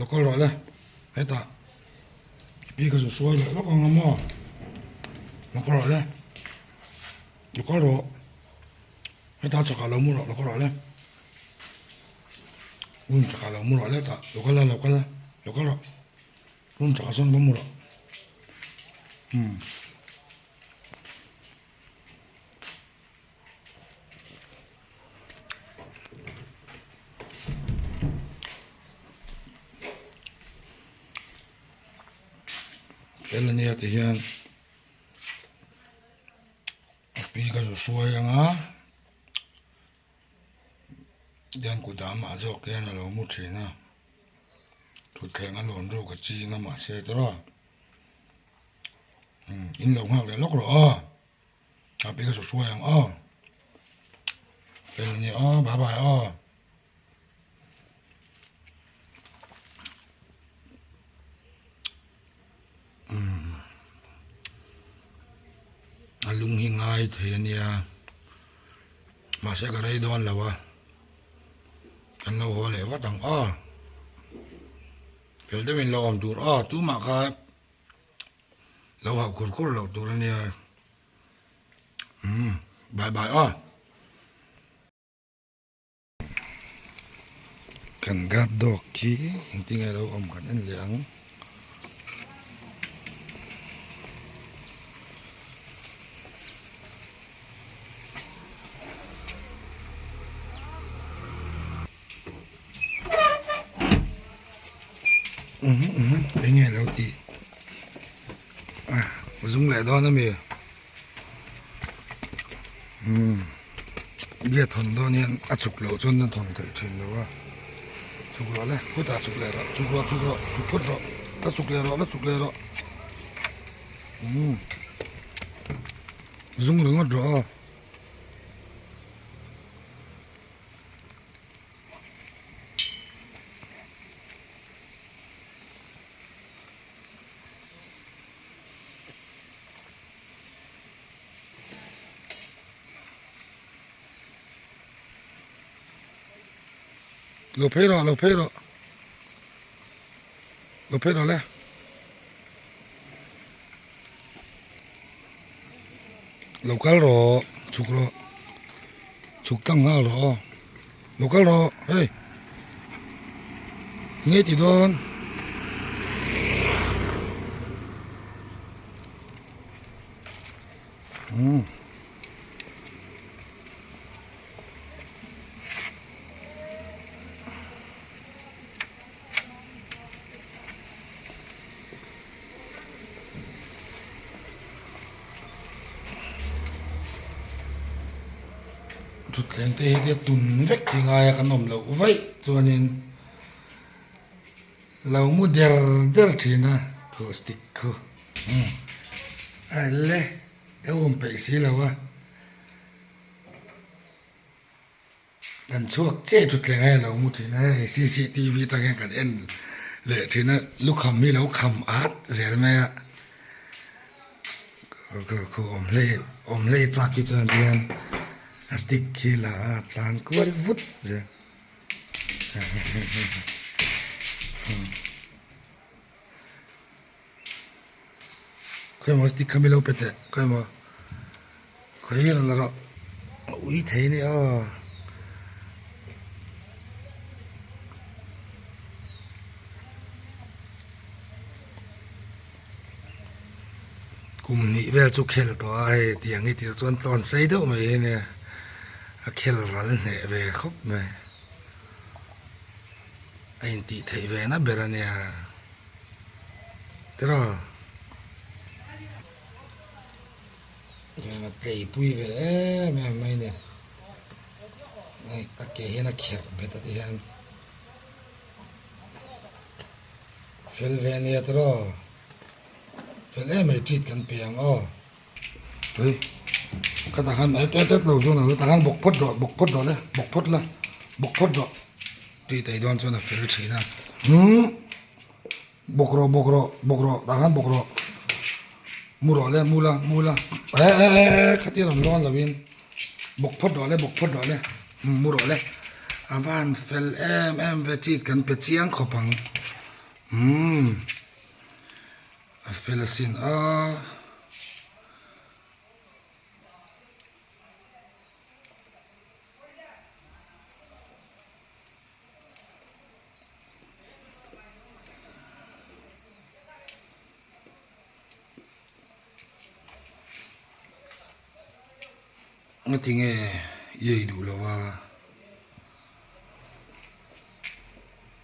Lo kal rawh le. Hetah i pi ka zu hruai leh lawk ang a maw? Lo kal rawh le. Lo kal rawh. Hetah chakah lo mu rawh, lo kal rawh le. Room chakah lo mu rawh le tah. Lo kal la, lo kal la, lo kal rawh. Room chakah sawn va mu rawh. Umm. Fel ania ti hian a pi ka zu hruai ang a tihian kut ah amah zawk hian a lo mu thin a thutthleng a lawn ruk a ching a mahse tawrh a in lo nghak leh lawk rawh aw. A pi ka chu hruai ang aw. Fel ni aw, bye bye aw. Umm. A lung hi ngai thei a nia. Mahse ka rei dawn lo a. Kan lo haw leh vat ang aw. Fel deuhin lo awm tur aw. Tumah kha Lo hauh kur kur loh tur a nia. Umm bye bye aw. Kan guard dog khi engtin nge lo awm kan en leh ang. Enge lo tih zung leh dawn ami umm bia thawn dawn hian a chhuk loh chuan a thawn theih thin lo a chhuk rawh le khutah chhuk leh rawh chhuk rawh chhuk rawh chhuk phawt rawh la chhuk leh rawh la chhuk leh rawh umm zung ringawt rawh aw. Lo phei rawh lo phei rawh lo phei rawh le. Lo kal rawh chhuk rawh chhuk tlang nghal rawh aw lo kal rawh hei enge ti dawn umm. Thutthleng te hi tia tun vek hi ngai a kan awm loh vaih chuanin lo mu der der thin a khu stick khu umm a le ka awm peih si lo a. Kan chhuak chiah thutthleng a lo mu thin a hei cctv atang hian kan en leh thin a lukham hi lo kham at zel mai a khu awm hlei awm hlei chak hi chuan hian a stick khi la a tlan kual vut zel khawi maw stick kha mi lo pe teh khawi maw khawi hi rawn la rawh a ui thei a ni aw. Kum hnih vel chu khel tawh a hei tiang hi tih chuan tlawn sei deuh mai hi nia a khel ral hneh ve khawp mai a intih theih ve na ber a nia. Tiraw hian a tleipui ve em em mai a ni hei a ke hian a kherh bet a ti hian fel ve a nia tiraw fel em mai treat kan pe ang aw tui ka tah khan et et et lo chuan a tah khan bawk phawt rawh bawk phawt rawh le bawk phawt la bawk phawt rawh treat ei dawn chuan a fel thin a umm. Bawk rawh bawk rawh bawk rawh tah khan bawk rawh mu rawh le mu la mu la eh eh eh eh khatia rawn lawn lo in bawk phawt rawh le bawk phawt rawh le mu rawh le a van fel em em ve chit kan pe chiang khawp ang. Umm a fel asin a. Ngati nge i ei duh lo a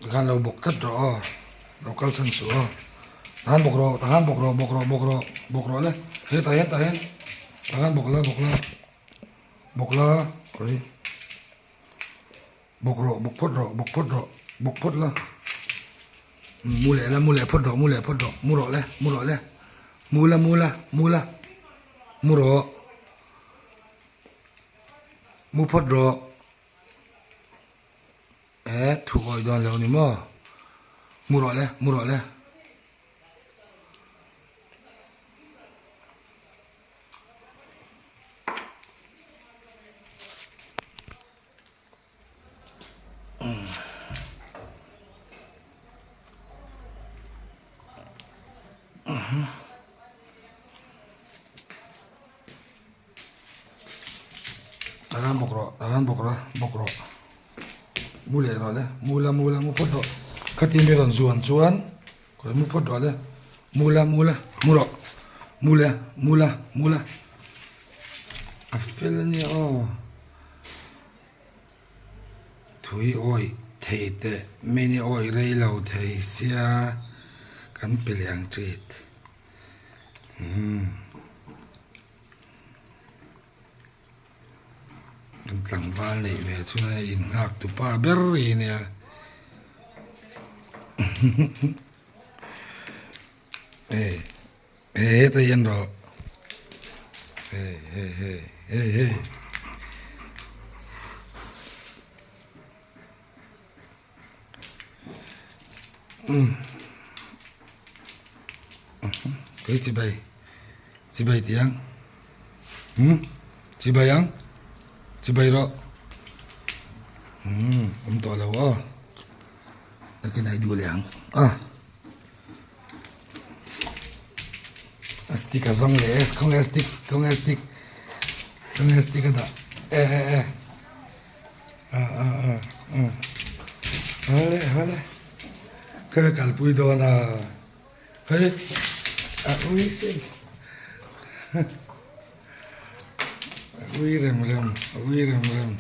tikhan lo bawk tlat rawh aw lo kal chhan suh aw tahan bawk rawh tahan bawk rawh bawk rawh bawk rawh bawk rawh le hetah hian tah hian tahan bawk la bawk la bawk la khawi. Bawk rawh, bawk phawt rawh, bawk phawt rawh, bawk phawt la. Mu leh la, mu leh phawt rawh, mu leh phawt rawh, mu rawh le, mu rawh le. Mu la, mu la, mu la. Mu rawh. Mu phawt rawh. Eh, thu awih dawn lo ni maw? Mu rawh le, mu rawh le. Tahan bawk rawh tahan bawk rawh bawk rawh mu leh rawh le mu la mu la mu phawt rawh khati mi rawn zuan chuan khawi mu phawt rawh le mu la mu la mu rawh mu le mu la mu la. A fel a nia aw thui awih thei teh mini awih rei lo thei sia kan pe leh ang treat umm kan tlangval neih ve chhun a innghak tupa ber hi nia hei. Hei heta hian rawh hei hei hei hei hei umm kei chibai chibai tih ang umm chibai ang chibai rawh umm awm tawh lo aw nakin a i duh leh ang a. A stick a zawng leh e khawnge a stick khawnge a stick khawnge a stick a dah e e e a a a a hale hale khawi a kalpui dawn a khawi a ui sin a ui rem rem a ui rem rem.